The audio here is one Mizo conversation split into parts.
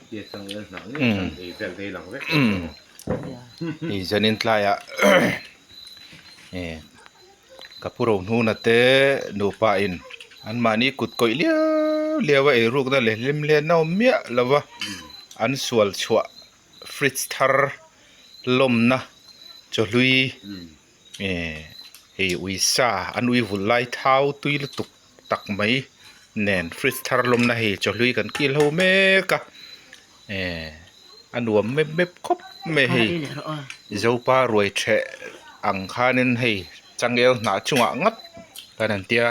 Hei zanin tlaiah ka pu Rohnuna te nupa in an mahni kut kawih liau liau a eirukna leh hlim hlen a awm miah lo va an sual chhuah fridge thar lawmna chawhlui hei uisa an ui vul lai thau tui lutuk tak mai nen fridge thar lawmna hei chawhlui kan kil ho mek a a nuam mep mep khawp mai a hei zopa ruai theh ang khanin hei changel hnah chungah ngat kan han tia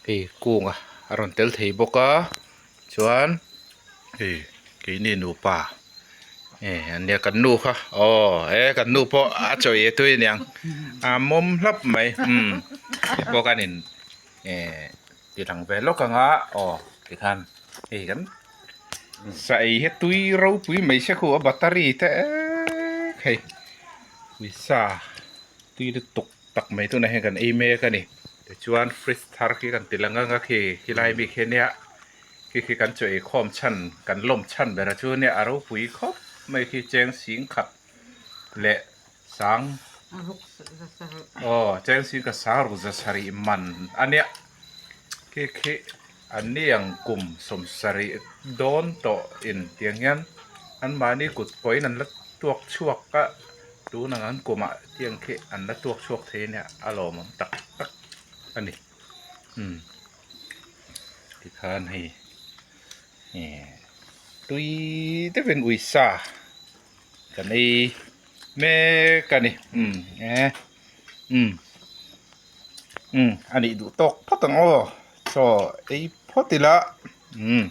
hei kunga a rawn tel thei bawk a chuan hei keini nupa. Eh ania kan nu kha aw e kan nu pawh a chawi e tui aniang a mawm hlap mai umm hei pawh khan in eh ti lang ve lawk anga aw tikhan hei kan sa ei hi tui ropui mai se khu a battery te ek hei pawisa tui lutuk tak mai tunah hian kan ei mek a ni tichuan fridge thar khi kan ti lang anga khi khilai bik hi ania khi khi kan chaw eikhawm chhan kan lawm chhan ber a chu ania a ropui khawp mai khi cheng sing khat leh sang aw cheng sing khat sang ruk za sarih man ania khi khi an ni ang kum sawmsarih dawn tawh in tiang hian anmahni kut pawhin an la tuak chhuak a. Tun ang an kumah tiang khi an la tuak chhuak thei ania a lawmawm tak tak a ni umm tikhan hei eh tui deuhin uisa kan ei mek a ni umm eh umm umm a nih duh tawk phawt ang aw chaw ei phawt ila umm.